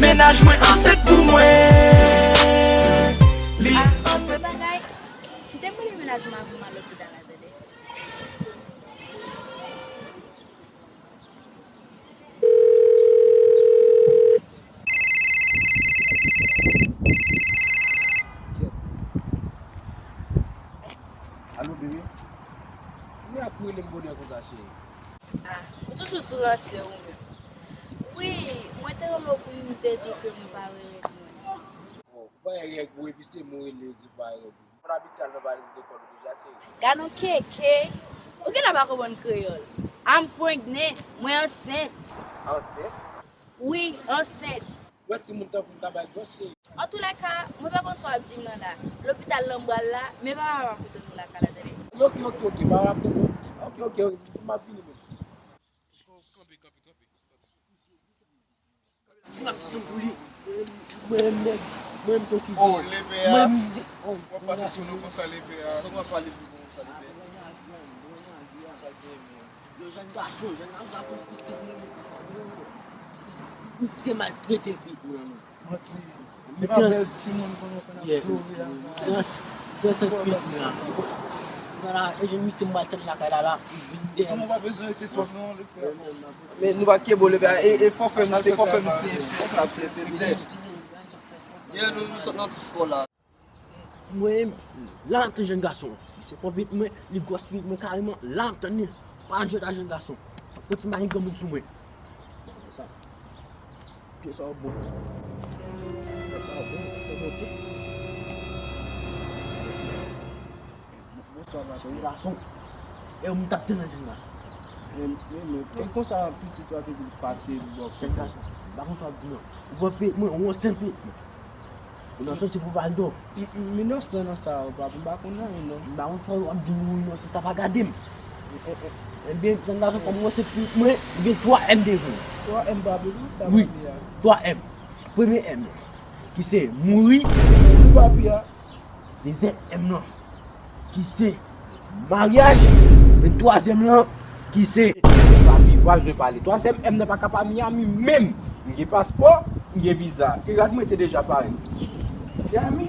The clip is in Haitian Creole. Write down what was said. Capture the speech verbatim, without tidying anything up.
Mennaj mwen ansent pou mwen. Li ansent. Bagay, kite m rele mennaj mwen avan m al lopital la, tande. Alo, bebe. Kounya pou rele m bonè konsa, cheri? Ah, ou toujou sou ranse ou menm. Wi, mwen te rele w pou m te di w ke mwen pa wè règ mwen. Bon, ou pa wè règ ou, epi se mwen rele di w pa wè règ ou. Mwen abitye al nan valiz lekòl ou deja, cheri. Gad yon keke. Ou genlè pa konprann kreyòl. I'm pregnant. Mwen ansent. Ansent? Wi, ansent. Wè timoun tankou m ka bay gwòs, cheri. Antoulèka, mwen pa konn sa w ap di m nan la. Lopital la m pral la, men papa pa kote nou lakay la, tande. Ok, ok, ok, papa ap tonbe. Ok, ok, di m ap vini menm. Kanpe, kanpe, kanpe. Ti nap ki sanm pou li. Mwen menm, mwen menm, mwen menm te okipe. Oh, lepè a. Mwen menm, oh, w ap pase sou nou konsa, lepè a. Sa w ap pale pou konsa, lepè a? Sa gen, men. Yo, jèn gason, jèn gason sa pou pitit nou. Misye maltrete fi pou nan nou. Manti. Misye an bèl timoun konnen konn ap plore a. Misye an, misye an sank pit mwen la. Nan la, e jèn misye maltrete lakay la, la, li vin dèyè m. Kòman w pa bezwen rete twòp non, lepè a? Men nou pa kenbe w, lepè a. E, e fò fè m, se fò fè m, se fè sa, se, se, se. Yeah, nou, nou sot nan ti spò la. Mwen, la m ap tann jèn gason an. Misye pran pit mwen, li gwòs pit mwen kareman, la m ap tann li. Pa jwèt a jèn gason. Pòt ti mari granmoun sou mwen. Bon, sa. Pye sa w bon. Pye sa w bon, se note. Bonswa, maten. Jèn gason. E ou m t ap tann nan jèn gason. Men, men, men, e konsa pitit ou a te di l pase bò kote? Jèn gason, m pa konn sa w ap di non. Ou pran pye mwen, ou ansent pye mwen. Ou nan soti pou bal do. M, m, m inosan nan sa, papa, m pa konn anyen non. M pa konn sa w ap di m, ou inosan, sa pa gade m. Ebyen, jèn gason, kòm ou ansent pye mwen, ou gen twa M devan. Twa M, papa, sa papi a? Wi, twa M. Premye M, ki se mouri. Wi, papi a. Dezyèm M nan, ki se maryaj. E twazyèm lan, ki se papi, pa bezwen pale. Twazyèm M nan pa ka pa Miami menm. M gen paspò, m gen viza. E gad mwen te deja pare. Miami.